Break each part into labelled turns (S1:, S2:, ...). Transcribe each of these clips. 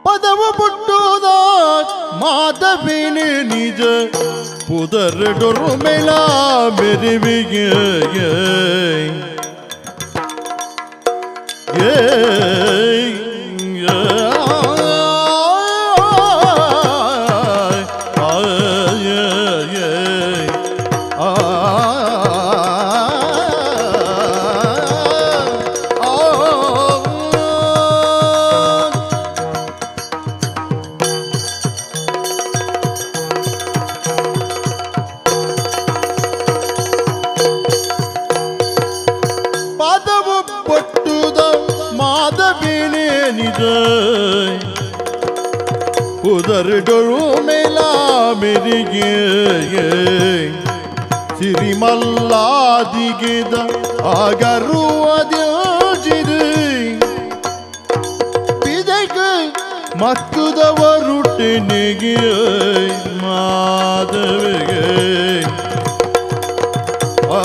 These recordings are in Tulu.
S1: ಪದವು ಪುಟ್ಟುದ ಮಾಧವಿನಿ ನಿಜ ಪುದರಡೊರು ಮೇಲ ಮೆರಿವಿಗೆ ಪುದರಡೊರು ಮೇಲ ಮೆರಿಗೆ ಸಿರಿಮಲ್ಲಾದಿಗೆದ ಆಗರುವದಿದೆ ಬಿದೆಗ ಮಕ್ಕುದವರುಟ್ಟಿನಿಗೆ ಮಾಧವಿಗೆ ಆ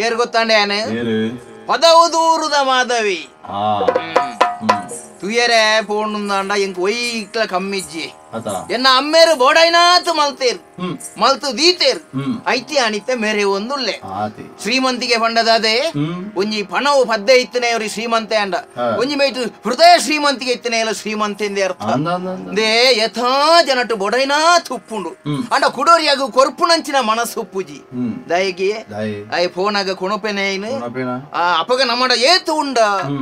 S2: ಏರ್ ಗೊತ್ತಾಂಡೆ ಪದವು ದೂರದ ಮಾಧವಿ ತುಯರೆ ಪೋಣುಂದಾಂಡ ಎಂಕ್ ಒಯ್ಕ್ಲ ಕಮ್ಮಿಜ್ಜಿ ಎನ್ನ ಅಮ್ಮೇರು ಬೋಡೈನಾತು ಮಲ್ತೇರ್ ಮಲ್ತು ದೀತೇರ್ ಐತಿ ಅಣಿತೆ ಮೇರೆ ಒಂದುಲ್ಲೆ ಶ್ರೀಮಂತಿಗೆ ಪಂಡದಾದೆ ಒಂಜಿ ಪಣವು ಪದ್ದೆ ಇತ್ತನೆ ಅವ್ರಿ ಶ್ರೀಮಂತೆ ಅಂಡ ಒಂಜಿ ಮೇಟು ಹೃದಯ ಶ್ರೀಮಂತಿಗೆ ಇತ್ತನೆ ಎಲ್ಲ ಶ್ರೀಮಂತೆಂದೇ ಅರ್ಥ they ಯಥಾ ಜನಟು ಬೊಡೈನಾತ್ ಉಪ್ಪುಂಡು ಅಂಡ ಕುಡೋರಿಯಾಗು ಕೊರ್ಪುಣಂಚಿನ ಮನಸ್ಸು ಉಪ್ಪುಜಿ ದಯಗೆ ಅಯ್ಯ ಫೋನಾಗ ಕೊಣಪೆನೆ ಐನು ಅಪಗ ನಮ್ಮಡ ಏತು ಉಂಡ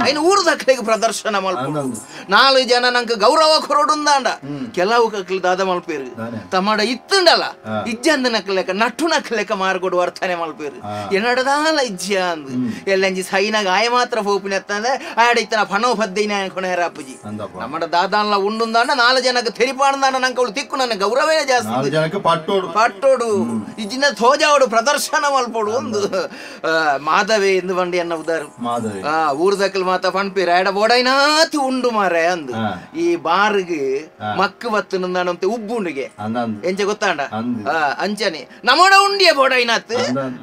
S2: ಐನು ಊರು ದಕ್ಕಲಿಗೆ ಪ್ರದರ್ಶನ ಮಲ್ಪುಂಡು ನಾಲು ಜನ ನಂಗೆ ಗೌರವ ಕೊರಡುಂದಾಂಡ ಕೆಲವು ಕಕ್ಲು ದಾದ ಮಲ್ಪೇರು ತಮ್ಮಡ ಇತ್ತುಂಡಲ್ಲ ಇಜ್ಜಂದ ನಕ್ಕಲೆಕ್ಕ ನಟ್ಟು ನಕ್ಕಲೆಕ್ಕ ಮಾರ್ಕೊಡು ವರ್ತನೆ ಮಲ್ಪೇರು ಎನ್ನಡದಾಲ ಇಜ್ಜ ಅಂದು ಎಲ್ಲಂಜಿ ಸೈನಾಗ ಆಯ ಮಾತ್ರ ಪೋಪಿನ ಎತ್ತಂದ್ರೆ ಆಡ ಇತ್ತನ ಪಣೋ ಪದ್ದಿನ ಕೊಣೆರಾಪುಜಿ ನಮ್ಮಡ ದಾದಾನ್ಲ ಉಂಡುಂದಾಂಡ ನಾಲು ಜನಕ್ಕೆ ತೆರಿಪಾಣದಾಂಡ ನಂಗೆ ಅವಳು ತಿಕ್ಕು ನನ್ನ ಗೌರವೇ ಜಾಸ್ತಿ ಪಟ್ಟೋಡು ಇಜ್ಜಿನ ತೋಜಾವಡು ಪ್ರದರ್ಶನ ಮಲ್ಪೋಡು ಒಂದು ಮಾಧವೆ ಎಂದು ಬಂಡಿ ಎನ್ನ ಉದಾರು ಊರ್ದಕ್ಕಲ್ ಮಾತ ಪಣ್ಪೇರು ಆಡ ಬೋಡೈನಾತು ಉಂಡು ಮಾರೆ ಅಂದು ಈ ಬಾರ್ಗೆ ಮಕ್ಕು ಬತ್ತನಂತೆ ಉಬ್ಬುಂಡಿಗೆ ಎಂಚ ಗೊತ್ತಾಂಡ ಅಂಚನೆ ನಮ್ಮಡ ಉಂಡಿಯ ಬೋಡೈನಾತ್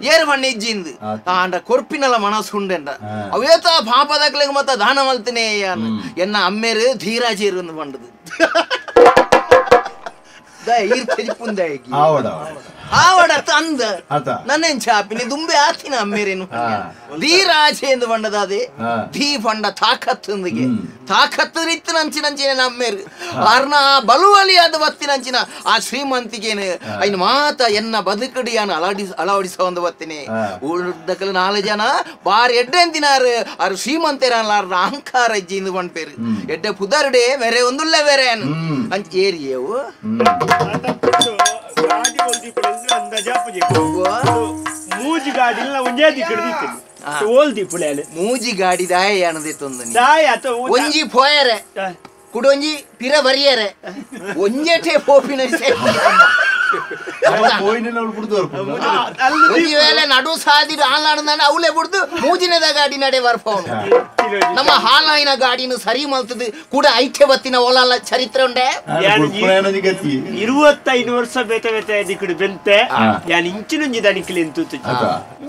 S2: ಏರು ಮಣ್ಣೆ ಇಜ್ಜಿಂದು ಆಂಡ ಕೊರ್ಪಿನಲ ಮನಸ್ಸು ಉಂಡೆಂಡ ಅವೇತ ಪಾಪದಕ್ಲೆಗ್ ಮತ್ತ ದಾನ ಮಲ್ತಿನೇ ಎನ್ನ ಅಮ್ಮೇರು ಧೀರಾಜೇರು ಒಂದು ಬಂಡದು ಆವಡತ್ತ ಅಂದ ನನ್ನೆಂಚ ಆಪಿನಿ ದುಂಬೆ ಆತಿನ ಅಮ್ಮೇರೇನು ಧೀರಾಜೆ ಎಂದು ಬಂಡದಾದೆ ಧೀ ಪಂಡ ತಾಕತ್ತೊಂದಿಗೆ ತಾಕತ್ತು ಇತ್ತು ನಂಚಿನ ಅಮ್ಮೇರು ಅರ್ನ ಬಲುವಲಿಯಾದ ಬತ್ತಿನಂಚಿನ ಆ ಶ್ರೀಮಂತಿಗೇನು ಐನು ಮಾತ ಎನ್ನ ಬದುಕಡಿಯಾನ ಅಳವಡಿಸ ಒಂದು ಬತ್ತಿನಿ ಊರ್ದಕಲು ನಾಲು ಜನ ಬಾರಿ ಎಡ್ಡೆ ಅಂತಿನಾರು ಅರು ಶ್ರೀಮಂತೇರಲ್ಲ ಅಹಂಕಾರ ಇಜ್ಜಿ ಇಂದು ಬಂಡ್ಪೇರು ಎಡ್ಡೆ ಪುದರ್ಡೆ ಬೇರೆ ಒಂದುಲ್ಲ ಬೇರೆ ಅಂಚ ಏರಿಯವು
S3: ಮೂಜಿ ಗಾಡಿ
S2: ಮೂಜಿ ಗಾಡಿ ದಾಯ ಒಂಜಿ ಪೋಯರೆ ಕುಡೊಂಜಿ ಪಿರ ಬರಿಯರೆ ಒಂಜೆಟೆ ಪೋಪಿನ ಒಂಜಿ ವೇಳೆ ನಡು ಸಾದಿಡು ಹಾಲಾಡುದಾಂಡ ಅವಳೆ ಬಿಡ್ದು ಮೂಜಿನದ ಗಾಡಿ ನಡೆ ಬರ್ಪವನು ನಮ್ಮ ಹಾಲಾಯಿನ ಗಾಡಿನ ಸರಿ ಮಲ್ತದು ಕೂಡ ಐಕ್ಯ ಬತ್ತಿನ ಓಲಾಲ ಚರಿತ್ರೆ ಉಂಡೆ
S3: 25 ವರ್ಷ ಬೇತೆ ಬೇತೆ ದಿಕ್ಕಡು ಬೆಂತೆ ಯಾನ್ ಇಂಚಿನೊಂಜಿ ದನಿಕ್ಲೆ ಎಂತು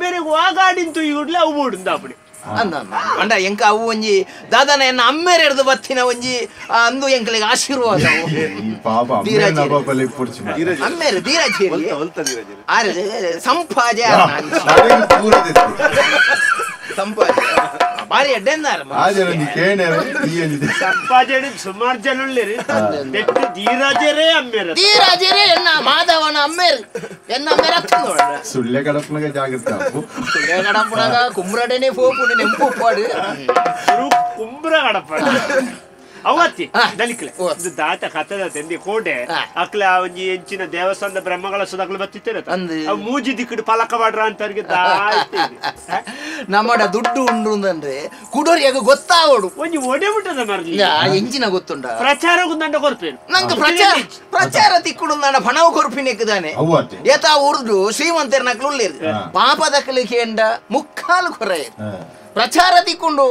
S3: ಬೇರೆ ಆ ಗಾಡಿಂತು ಈ ಗುಡ್ಲೆ ಅವು ಬೋಡುಂದ ಅಪ್ಪಣೆ
S2: ಅಂದ ಅಂಡ ಎಂಕ ಅವು ಒಂಜಿ ದಾದಾನ ಎನ್ನ ಅಮ್ಮೇರೆ ಹಿಡ್ದು ಬತ್ತಿನ ಒಂಜಿ ಅಂದು ಎಂಕಲಿಗೆ ಆಶೀರ್ವಾದ ಅಮ್ಮೇರು ಧೀರಾಜೇರಿ ಆರೆ ಸಂಪಾಜೆ ಸಂಪಾಜೆ ಬಾರಿ ಅಡ್ಡೆಂದಾರ
S3: ಸಂಪಾಜೆ ಸುಮಾರು ಜನ ಉಳ್ಳೇರಿ ಧೀರಾಜರೇ ಅಮ್ಮೇರು
S2: ಧೀರಾಜರೇ ಎನ್ನ ಮಾಧವನ ಅಮ್ಮೇರು ಎನ್ನ ಅಮ್ಮೇರ
S1: ಸುಳ್ಳೆ ಕಡಪನಾಗ ಜಾಗ್ರತೆ
S2: ಸುಳ್ಳೆ ಕಡಪನಾಗ ಕುಮ್ರಡನೆ ಪೋಪುಂಡು ನೆಂಪು ಉಪ್ಪಾಡು
S3: ಕುಂಬ್ರ ಕಡಪ ಅವತ್ತಿ ದಲಿಕ್ಲೆ ದಾತ ಕಥದ ತಂದೆ ಕೋಟೆ ಅಕ್ಲ ಒಂಜಿ ಎಂಚಿನ ದೇವಸ್ಥಾನದ ಬ್ರಹ್ಮಗಳ ಸುಧಾಕ್ಲು ಬತ್ತಿತ್ತೇನೆ ಮೂಜಿ ದಿಕ್ಕಡು ಪಲಕ ಮಾಡ್ರ ಅಂತ
S2: ನಮ್ಮಡ ದುಡ್ಡು ಉಂಡು ಅಂದ್ರೆ ಕುಡೋರಿಯಾಗ ಗೊತ್ತಾವಡು
S3: ಒಂಜಿ ಒಡೆ ಬಿಟ್ಟದ ಮರ್ಲಿ
S2: ಎಂಚಿನ ಗೊತ್ತುಂಡ
S3: ಪ್ರಚಾರ ಗುಂದಂಡ ಕೊರ್ಪೇನು
S2: ನಂಗೆ ಪ್ರಚಾರ ಪ್ರಚಾರ ತಿಕ್ಕುಡು ನನ್ನ ಪಣವು ಕೊರ್ಪಿನೆಕ್ಕದಾನೆ ಏತಾ ಉರ್ದು ಶ್ರೀಮಂತರ ನಕ್ಲು ಉಳ್ಳೇರು ಪಾಪದಕ್ಕಲಿ ಕೇಂಡ ಮುಕ್ಕಾಲು ಕೊರೆಯರು ಪ್ರಚಾರ ತಿಕ್ಕೊಂಡು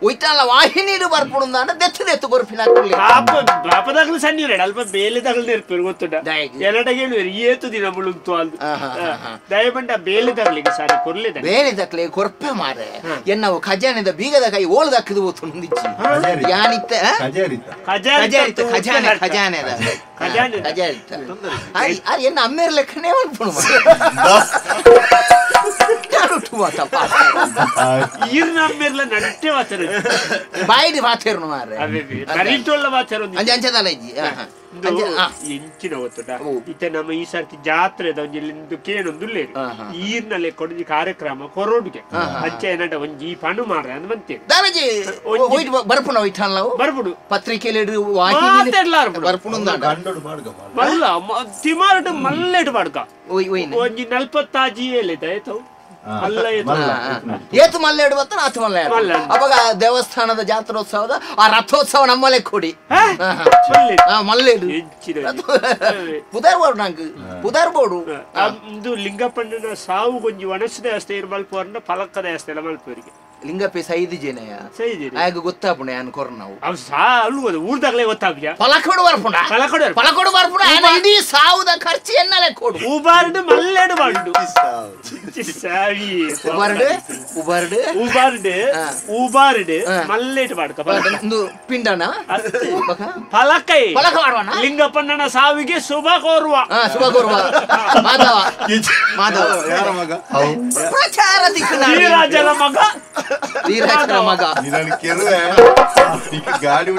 S2: ಒಯ್ತಾಲ ವಾಹಿನಿಡು ಬರ್ಪುಡುಂದಾಂಡ ದೆತ್ತು ದೆತ್ತು ಕೊರ್ಪಿನ
S3: ಪಾಪದಾಗಲು ಸಣ್ಣ ಅಲ್ಪ ಬೇಲೆ ತಗಲು ನೆರ್ಪೇರು ಗೊತ್ತುಂಡ ಎರಡಗೆ ಹೇಳುವರು ಏತು ದಿನ ಮುಳುಂತು ಅದು ದಯಬಂಡ ಬೇಲೆ ತಗಲಿಗೆ ಸಾರಿ ಕೊರ್ಲಿದೆ
S2: ಬೇಲೆ ತಕ್ಲೆ ಕೊರ್ಪೆ ಮಾರೆ ಎನ್ನವು ಖಜಾನೆದ ಬೀಗದ ಕೈ ಓಲ್ದಾಕಿದು ಓತುಂದಿಚ್ಚಿ ಯಾನಿತ್ತ ಖಜಾರಿತ ಖಜಾನೆ ಖಜಾನೆದ ಖಜಾನೆ ಖಜಾರಿತ ಎನ್ನ ಅಮ್ಮೇರ್ ಲೆಕ್ಕನೇ ಮಲ್ಪುಣು ಬಾಯಿಡ್ ಪಾತೆರ್ನು ಮಾರ್ರೆ
S3: ಬರಿಟೊಲ್ಲ ಪಾತೆರು
S2: ಅಂಚ ಅಂಚದಲ್ಲ ಇಜ್ಜಿ
S3: ಎಂಚಿನ ಗೊತ್ತುಂಟ ಇತ್ತೆ ನಮ್ಮ ಈ ಸರ್ತಿ ಜಾತ್ರೆದ ಒಂಜಿ ಕೇಣೊಂದುಲ್ಲೇರು ಈರ್ನ ಲೆಕ್ಕೊಂಜಿ ಕಾರ್ಯಕ್ರಮ ಕೊರೋಡುಗೆ ಅಂಚ ಏನಂಟ ಒಂಜಿ ಈ ಪಣು ಮಾರ್ರೆ ಅಂದ್ ಮಂತೇರು
S2: ದಾನಜಿ ಬರ್ಪುಣ ಒಯ್ತಾನ್ಲ
S3: ಬರ್ಪುಡು
S2: ಪತ್ರಿಕೆಲಿ ಬರ್ಪುಡು
S3: ಮಲ್ಲ ತಿಮಾರಡು ಮಲ್ಲೆಡು ಪಾಡ್ಕ ಒಂಜಿ 45 ಏಳಿದ ಆಯ್ತು
S2: ಏತು ಮಲ್ಲೇಡು ಬತ್ತ ಆತು ಮಲ್ಲೆ ಅವಾಗ ದೇವಸ್ಥಾನದ ಜಾತ್ರೋತ್ಸವದ ಆ ರಥೋತ್ಸವ ನಮ್ಮಲೆ ಕೊಡಿ ಮಲ್ಲೇಡು ಪುದರ್ ಬೋಡು ನಂಗೆ ಪುದರ್ ಬೋಡು
S3: ಇದು ಲಿಂಗಪ್ಪಣ್ಣನ ಸಾವು ಗೊಂಜಿ ಒಣಸು ದೇವಸ್ಥೆ ಇರ್ ಮಲ್ಪುವರ್ನ ಪಲಕ್ಕ ದೇವಸ್ಥೆ ಎಲ್ಲ ಮಲ್ಪುವರಿಗೆ
S2: ಲಿಂಗಪ್ಪೆ ಸೈದು ಜನಯ ಆಗ ಗೊತ್ತಾಪುಣ ಯಾನ್ ಕೊರ್ನವು
S3: ಊರ್ದಾಗಲೇ ಗೊತ್ತಾಪ್ಯ
S2: ಪಲಕೊಡು ಬರ್ಪುಣ ಪಲಕೊಡು ಪಲಕೊಡು ಬರ್ಪುಣ ಇಡೀ ಸಾವುದ ಖರ್ಚು ಎನ್ನಲೆ ಕೊಡು
S3: ಉಬಾರ್ಡು ಮಲ್ಲೆಡು ಬಂಡು
S2: ಉಬಾರ್ಡು ಉಬಾರ್ಡು
S3: ಉಬಾರ್ಡು ಉಬಾರ್ಡು ಮಲ್ಲೆಡು ಬಾಡ್ಕ
S2: ಪಿಂಡನ
S3: ಪಲಕೈ
S2: ಪಲಕ ಮಾಡುವಣ
S3: ಲಿಂಗಪ್ಪಣ್ಣನ ಸಾವಿಗೆ ಶುಭ ಕೋರುವ
S2: ಶುಭ ಕೋರುವ ಮಾಧವ ಮಾಧವ ಪ್ರಚಾರ ದಿಕ್ಕು
S3: ವೀರಾಜನ ಮಗ
S2: ವೀರಾಜನ ಮಗ
S1: ಗಾಡಿ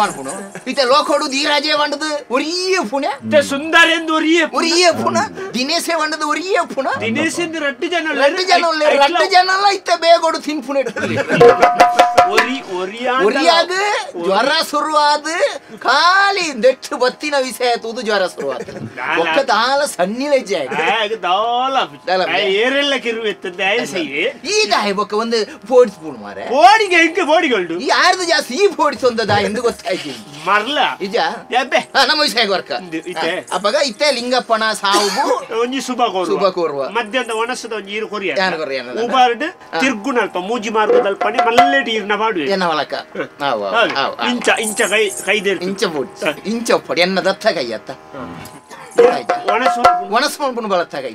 S2: ಮಾಡ್ಪುಣು ಇತ್ತೆ ಲೋಕೋಡು ಧೀರಾಜೇ వంಡದು ಒರಿಯೇ ಪುಣೆ
S3: ಸುಂದರ ಎಂದು ಒರಿಯೇ
S2: ಒರಿಯೇ ಪುಣ ದಿನೇಶೇ వంಡದು ಒರಿಯೇ ಪುಣ
S3: ದಿನೇಶ್ ಎಂದು ರಡ್ಡು ಜನ
S2: ರಡ್ಡು ಜನ ರಡ್ಡು ಜನ ಅಲ್ಲ ಇತ್ತೆ ಬೇಗೋಡು ತಿನ್ಪುಣೆ ಒರಿಯಾಗ ಜ್ವರ ಶುರುವಾದ ಖಾಲಿ ನೆಟ್ಟು ಬತ್ತಿನ ವಿಷಯ ತೂದು ಜ್ವರ ಶುರುವಾದ ಒಕ್ಕ ದಾಲ ಸಣ್ಣಿಲೆಜ್ಜೆ
S3: ಏರೆಲ್ಲ ಕಿರು ಎತ್ತಂದೆ
S2: ಈ ದಾಯಿ ಬೊಕ್ಕ ಒಂದು ಪೋಡಿಸ್ ಪೂಣು ಮಾರೆ
S3: ಪೋಡಿಗೆ ಹಿಂಗೆ ಪೋಡಿಗಳು
S2: ಈ ಯಾರ್ದು ಜಾಸ್ತಿ ಈ ಪೋಡಿಸ್ ಒಂದದ ಎಂದು ಗೊತ್ತಾಯ್ತು
S3: ಮರ್ಲ
S2: ನಿಜ ನಮ್ಮ ವಿಷಯ ವರ್ಕ ಅಪ್ಪಗ ಇತ್ತೆ ಲಿಂಗಪ್ಪನ ಸಾವು
S3: ಒಂಜಿ ಶುಭ ಕೋರುವ
S2: ಶುಭ ಕೋರುವ
S3: ಮಧ್ಯಾಹ್ನ ಒಣಸದ ಒಂಜಿ ಈರು ಕೊರಿಯ ಉಬಾರ್ಡ್ ತಿರ್ಗುನಲ್ಪ ಮೂಜಿ ಮಾರ್ಗದಲ್ಪನೆ ಮಲ್ಲೆಟ್ ಈರ್ನ ಮಾಡುವೆ
S2: ಎನ್ನ ವಲಕ
S3: ಇಂಚ ಇಂಚ ಕೈ ಕೈದೇರು
S2: ಇಂಚ ಪೋಡಿ ಇಂಚ ಒಪ್ಪಡಿ ಎನ್ನ ದತ್ತ ಕೈ ಅತ್ತ
S3: ಒಣಸು
S2: ಒಣಸು ಮಲ್ಪುನು ಬಳತ್ತ ಕೈ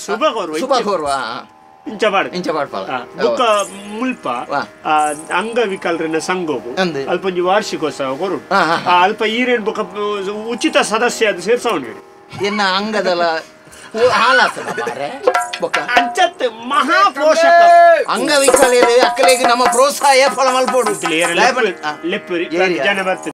S3: ಶುಭ ಕೋರುವ
S2: ಶುಭ ಕೋರುವ
S3: ಇಂಚ ಪಾಡ್
S2: ಇಂಚ ಪಾಡ್ಪಾಲ
S3: ಬೊಕ್ಕ ಮುಲ್ಪ ಅಂಗವಿಕಲರನ್ನ ಸಂಘವು ಅಲ್ಪ ಒಂಜಿ ವಾರ್ಷಿಕೋತ್ಸವ ಕೊರು ಅಲ್ಪ ಈರೇನ್ ಬೊಕ್ಕ ಉಚಿತ ಸದಸ್ಯ ಅದು ಸೇರ್ಸವನು
S2: ಎನ್ನ ಅಂಗದಲ ಹಾಲಾತನ ಮಾರೆ ಬೊಕ್ಕ
S3: ಅಂಚತ್ ಮಹಾಪೋಷಕ
S2: ಅಂಗವಿಕಲರು ಅಕ್ಕಲೆಗೆ ನಮ್ಮ ಪ್ರೋತ್ಸಾಹ ಫಲ ಮಲ್ಪೋಡು
S3: ಲೆಪ್ಪುರಿ ಜನ ಬರ್ತದೆ.